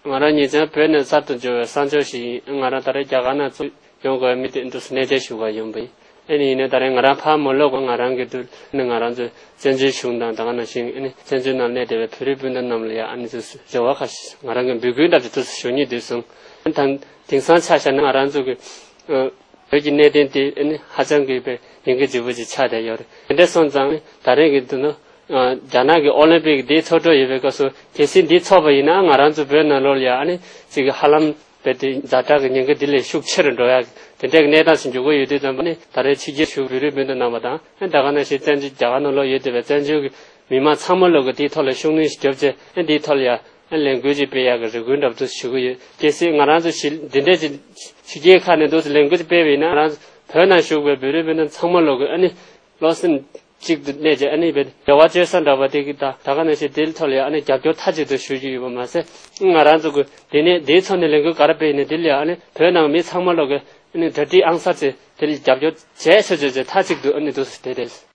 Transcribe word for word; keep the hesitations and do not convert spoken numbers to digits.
ང་རང་ཉེ་ཆར་བོད་ནས་གསར་དུ་འབྱོར་བའི་གསར་འབྱོར་ཞིག་ཡིན། ང་རང་ད་རེས་རྒྱ་གར་ནང་ཚུར་ཡོང་དགོས་པའི་དམིགས་གཏད་འདུག་སེ་གནས་སྡོད་ཞུ་གར་ཡོང་པ་ཡིན། ཨ་ནི་ཡིན་ནའི་ད་རེས་ང་རང་ཕར་མ་ལོག་གོང་ང་རང་གི་འདུག་ནི་ང་རང་ཚོའི་བཙན་བྱོལ་གཞུང་དང་ད་ག་ནང་བཞིན་ཨ་ནི་བཙན་བྱོལ་ནང་གནས་བསྡད་པའི་བོད་རིགས་སྤུན་ཟླ་རྣམས་ལ་ཡང་ཨ་ནི་ཚོས་རེ་བ་ཁ་ཤས་ང་རང་གི་འབོད་སྐུལ་འདྲ་ཅིག་འདུག་སེ་ཞུ་སྙིང་འདོད་སོང་། ད་དེང་སང་ཆ་བཞག་ན་ང་རང་ཚོ་གི་ཨ་བོད་ཀྱི་གནད་དོན་དེ་ཨ་ནི་ཧ་ཅང་གི་དཔེ་ཉེན་ཁ་ལྗིད་པོ་ཅིག་ཆགས་བསྡད་ཡོད་རེད། དེ་འདྲ་སོང་ཙང་ཨ་ནི་ད་རེས་ཀྱི་འདུག་ན་ཨ་རྒྱ་ནག་གི་ཨོ་ལིམ་པིག་འདི་ཚོགས་འགྲོ་ཡོད་པའི་སྐབས་སུ་གལ་སྲིད་འདི་ཚོགས་པ་ཡིན་ན་ང་རང་ཚོ་བོད་ནང་ལོགས་ལ་ཡང་ཨ་ནི་ཅིག་ཧ་ལམ་དཔེ་དེ་ཛ་དྲག་གི་ཉེན་ཁ་འདི་ལས་ཤུགས་ཆེ་རུ་འགྲོ་ཡག་དེ་འདྲའི་གནས་སྟངས་ཤིག་འགྱུར་གྱི་ཡོད་དུས་ཙམ་པ་ནི་ད་རེས་ཕྱི་རྒྱལ་བཞུགས་བོད་རིགས་སྤུན་ཟླ་རྣམ་པ་དང་ཨ་ད་ག་ནང་བཞིན་བཙན་བྱོལ་རྒྱ་གར་ནང་ལོགས་ཡོད་བསྡད་པའི་བཙན་བྱོལ་གྱི་མི་མང་ཚང་མ་ལོག་གི་དེའི་ཐོག་ལ་ཤུགས་སྣོན་ཞིག་བརྒྱབ་བྱས་ཨ་དེའི་ཐོག་ལ་ཡང་ཨ་ལས་འགུལ་ཅིག་སྤེལ་ཡག་གི་རེ་སྐུལ་འདྲ་པོ་ཞུ་གི་ཡོད། གལ་སྲིད་ང་རང་ཚོ་ཕྱི་འདི་འདྲའི་ཅིག་ཕྱི་རྒྱལ་ཁག་ནས་འདུག་སེ་ལས་འགུལ་ཅིག་སྤེལ་བ་ཡིན་ན་ང་རང་ཚོ་བོད་ནང་བཞུགས་པའི་བོད་རིགས་སྤུན་ཟླ་ཚང་མ་ལོག་གི་ཨ་ནི་བློ་སེམས་གཅིག་ཏུ་གནས་བྱས་ཨ་ནི་བའི་རེ་བ་བཅོལ་ས་འདྲ་བ་དེ་གི་ད་ད་ག་ནང་བཞིན་དེའི་ཐོག་ལ་ཡང་ཨ་ནི་རྒྱབ་སྐྱོར་མཐའ་གཅིག་ཏུ་ཞུ་རྒྱུ་ཡོད་པ་མ་ཟད། ང་རང་ཚོ་གི་དེ་ནས་དེའི་ཐོག་ནས་ལས་འགུལ་ག་རེ་སྤེལ་ཡིན་ན་དེ་ལ་ཡང་ཨ་ནི་བོད་ནང་མི་ཚང་མ་ལོག་གི་ཨ་ནི་གྲ་སྒྲིག་ཨང་གསར་བྱས་དེ་ལ་རྒྱབ་སྐྱོར་བྱས་ཆོག་ཆོག་བྱས་མཐའ་གཅིག་ཏུ་ཨ་ནི་འདུག་སེ་བསྡད་དེ།